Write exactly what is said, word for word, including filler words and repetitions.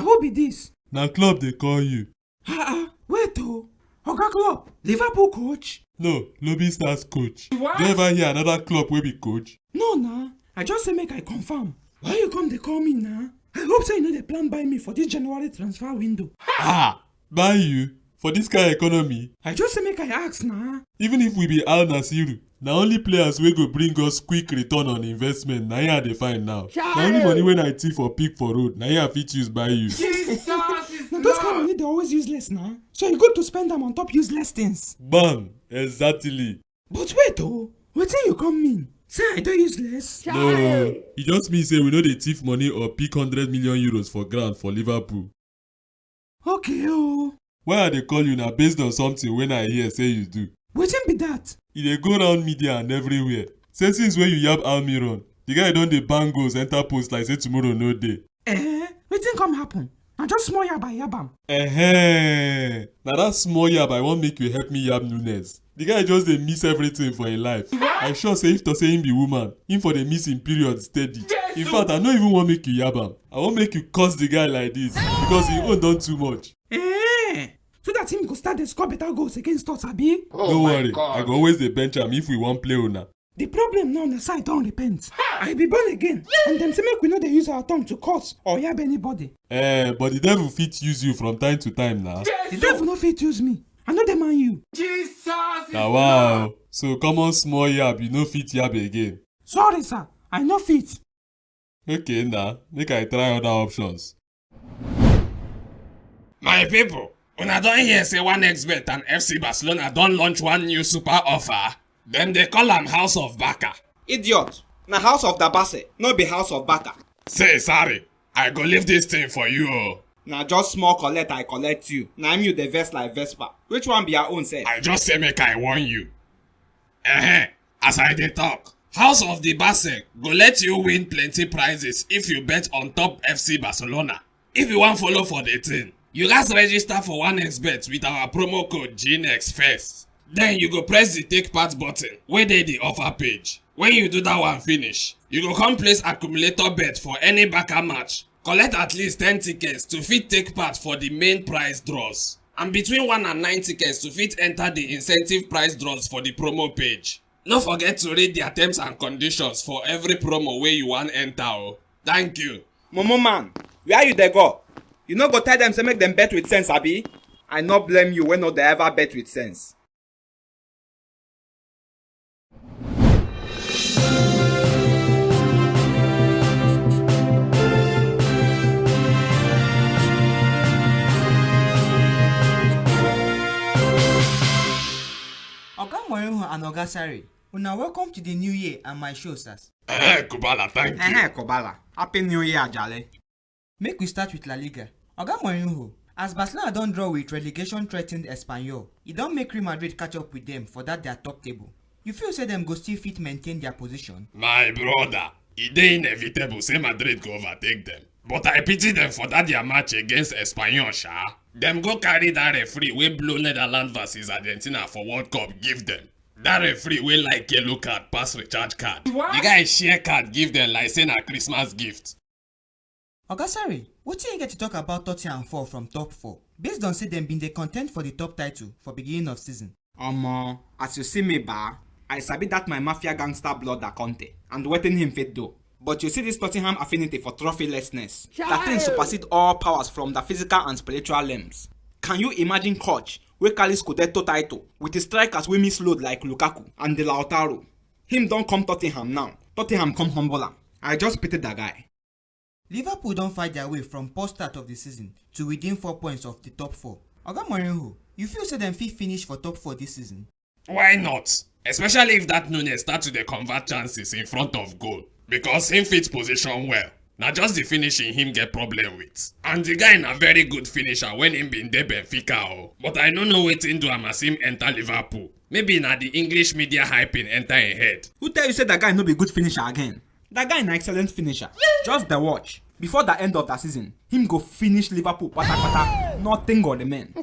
Who be this? Na Klopp dey call you. Ah, ah, wait o. Oga Klopp, Liverpool coach? No, Lobby Stars coach. What? Do you ever hear another Klopp wey be coach? No na, I just say make I confirm. Why you come dey call me na? I hope say you no dey plan buy me for this January transfer window. Ah, buy you? For this kind economy? I just say make I ask na. Even if we be Al Nasiru, na only players wey go bring us quick return on investment na him I dey find now. Na only money wey I thief or pick for road na him I fit use buy you. Jesus is Na those kind Lord. Money dey always useless na. So e good to spend am on top useless things. Bam! Exactly. But wait o, wetin you come mean? Say I dey useless? No, e just mean say we no dey thief money or pick hundred million euros for ground for Liverpool. Okay o. Why I dey call you na based on something wey I hear say you do. Wetin be that? E dey go round media and everywhere. Say since wey you yab Almiron, the guy don dey bang goals enter post like say tomorrow no dey. Eh, wetin come happen? Na just small yab I yab am. Ehen, na that small yab I wan make you help me yab Nunes. The guy just dey miss everything for him life. I sure say if to say him be woman, him for dey miss him period steady. In fact, I no even wan make you yab am. I wan make you curse the guy like this because him own don too much. Eh, so that him go start dey score better goals against us, abi? No worry, I go always dey bench am if we wan play una. The problem now na say I don repent. I be born again and dem say make we no dey use our tongue to curse or yab anybody. Eh, but the devil fit use you from time to time na. The devil no fit use me. I no dey man you. Jesus is Na wow. So common small yab you no fit yab again. Sorry sir, I no fit. Okay na, make I try other options. My people, una don hear say one X bet and F C Barcelona don launch one new super offer. Dem dey call am House of Bacca. Idiot, na House of Dabase, no be House of Bacca. Say sorry, I go leave this thing for you o. Na just small collect I collect you, na im you dey vex like Vespa. Which one be your own sef? I just say make I warn you. Ehen, as I dey talk, House of the Basel go let you win plenty prizes if you bet on top F C Barcelona. If you wan follow for the thing, you gats register for one X bet with our promo code G N X first. Then you go press the take part button wey dey the offer page. When you do that one finish, you go come place accumulator bet for any Barca match. Collect at least ten tickets to fit take part for the main prize draws. And between one and nine tickets to fit enter the incentive prize draws for the promo page. No forget to read their terms and conditions for every promo wey you wan enter o. Thank you. Mumu man, where you dey go? You no go tell dem say make dem bet with sense, abi? I no blame you wey no dey ever bet with sense. Oga Mourinho and Oga Sarri, una welcome to the new year and my show, sirs. Eh, Kubala, thank you. Eh, Kubala. Happy New Year, Jale. Make we start with La Liga. Oga Mourinho, as Barcelona don draw with relegation threatened Espanyol, e don make Real Madrid catch up with them for that their top table. You feel say dem go still fit maintain their position? My brother, e dey inevitable say Madrid go overtake them. But I pity them for that their match against Espanyol, sha. Dem go carry that referee wey blow Netherlands versus Argentina for World Cup give them. That referee wey like yellow card pass recharge card. What? The guy share card give them like say na Christmas gift. Oga Sarri, wetin you get to talk about Tottenham fall from top four, based on say dem bin dey contend for the top title for beginning of season? Omo, as you see me, ba, I sabi that my mafia gangster blood that Conte and wetin him fit do. But you see this Tottenham affinity for trophylessness. That thing supersede all powers from the physical and spiritual limbs. Can you imagine coach wey carry Scudetto title with his strikers wey miss load like Lukaku and the Lautaro? Him don come Tottenham now. Tottenham come humble am. I just pity that guy. Liverpool don fight their way from poor start of the season to within four points of the top four. Oga Mourinho, you feel say dem fit finish for top four this season? Why not? Especially if that Nunez start to dey convert chances in front of goal, because him fit position well. Na just the finishing him get problem with. And the guy na very good finisher when him bin dey Benfica o. But I no know wetin do am as him enter Liverpool. Maybe na the English media hyping enter him head. Who tell you say that guy no be good finisher again? That guy na excellent finisher. Just the watch. Before the end of the season, him go finish Liverpool pata pata. Nothing go remain.